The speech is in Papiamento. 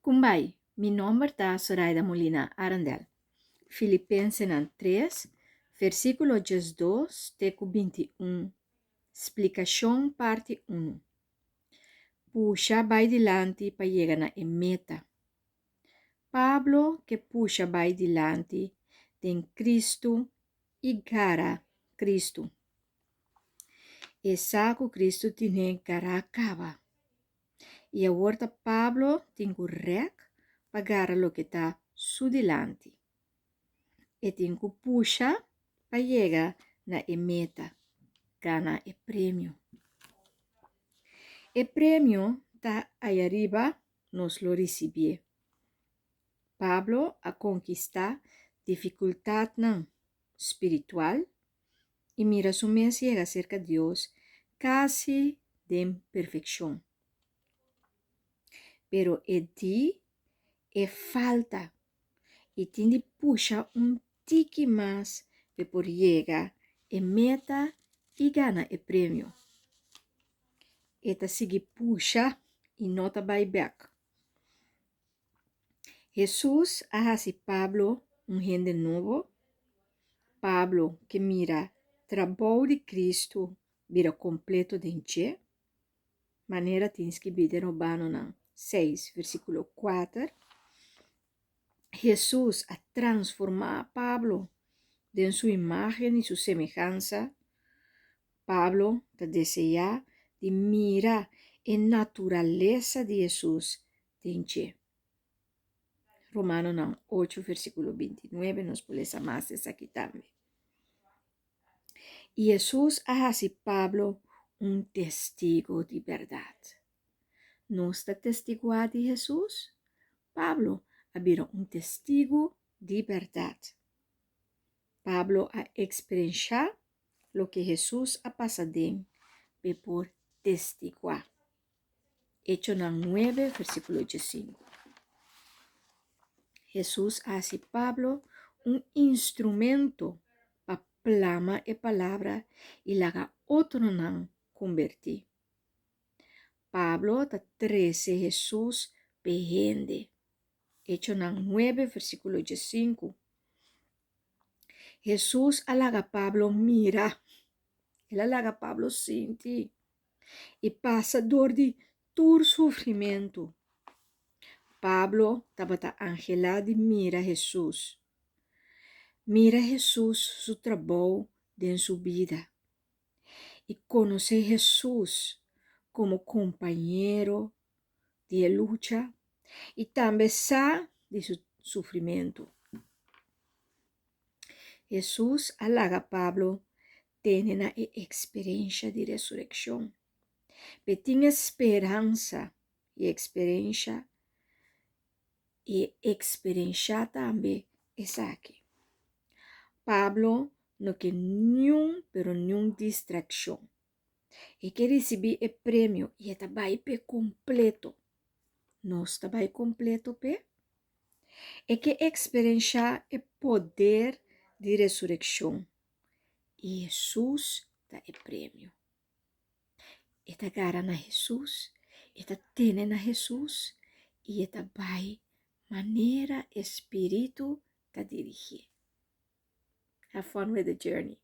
Kumbai, mi nomber ta Soraida Molina Arendel. Filipensenan 3, versíkulo 12 te ku 21, splikashon parti 1. Pusha bai dilanti pa yega na e meta. Pablo ke pusha bai dilanti den Kristu i gara Kristu. E sa ku Kristu tin'é gará kaba. I awor ta Pablo tin ku rèk pa gara loke ta su dilanti. E tin ku pusha pa yega na e meta, gana e premio. E premio ta ayariba, nos lo risibié. Pablo a konkistá difikultatnan spiritual i mira su mes yega serka Dios kasi den perfekshon. Pero e di e falta i tin di pusha un tiki mas p'e por yega e meta i gana e premio. E ta sigui pusha i no ta bai bèk. Hesus a hasi Pablo un hende nobo. Pablo ke mira trabou di Kristu bira kompleto den dje, manera tin skibí den Romanonan seis versíkulo kuater. Hesus a transformá Pablo den su imágen i su semehansa. Pablo ta deseá di mira e naturalesa di Hesus den dje. Romanonan ocho versíkulo 29 nos por lesa mas esaki tambe. I Hesus a hasi Pablo un testigo di bèrdat. Nos ta testiguá di Hesus? Pablo a bira un testigu di bèrdat. Pablo a eksperenshá loke Hesus a pasa den p'e por testiguá. Echonan nuebe, versíkulo diesinku. Hesus a hasi Pablo un instrumento pa plama e palabra i laga otronan kombertí. Pablo ta trese Hesus p'e hende. Echonan nuebe, versíkulo diesinku. Hesus a laga Pablo mira. El a laga Pablo sinti i pasa dor di tur sufrimentu. Pablo tabata anhelá di mira Hesus. Mira Hesus su trabou den su bida i konosé Hesus komo kompañero di e lucha i tambe sa di su sufrimentu. Hesus a laga Pablo tene na e eksperensha di resurekshon. P'e tin e speransa i eksperensha i eksperenshá tambe esaki. Pablo no ke niun pero niun distrakshon. E ke risibí e premio i e ta bai p'e kompleto. Nos ta bai kompleto p'e? E ke eksperenshá e poder di resurekshon i Hesus ta e premio. E ta gara na Hesus, e ta tene na Hesus i e ta bai manera e spiritu ta dirigié. Have fun with the journey.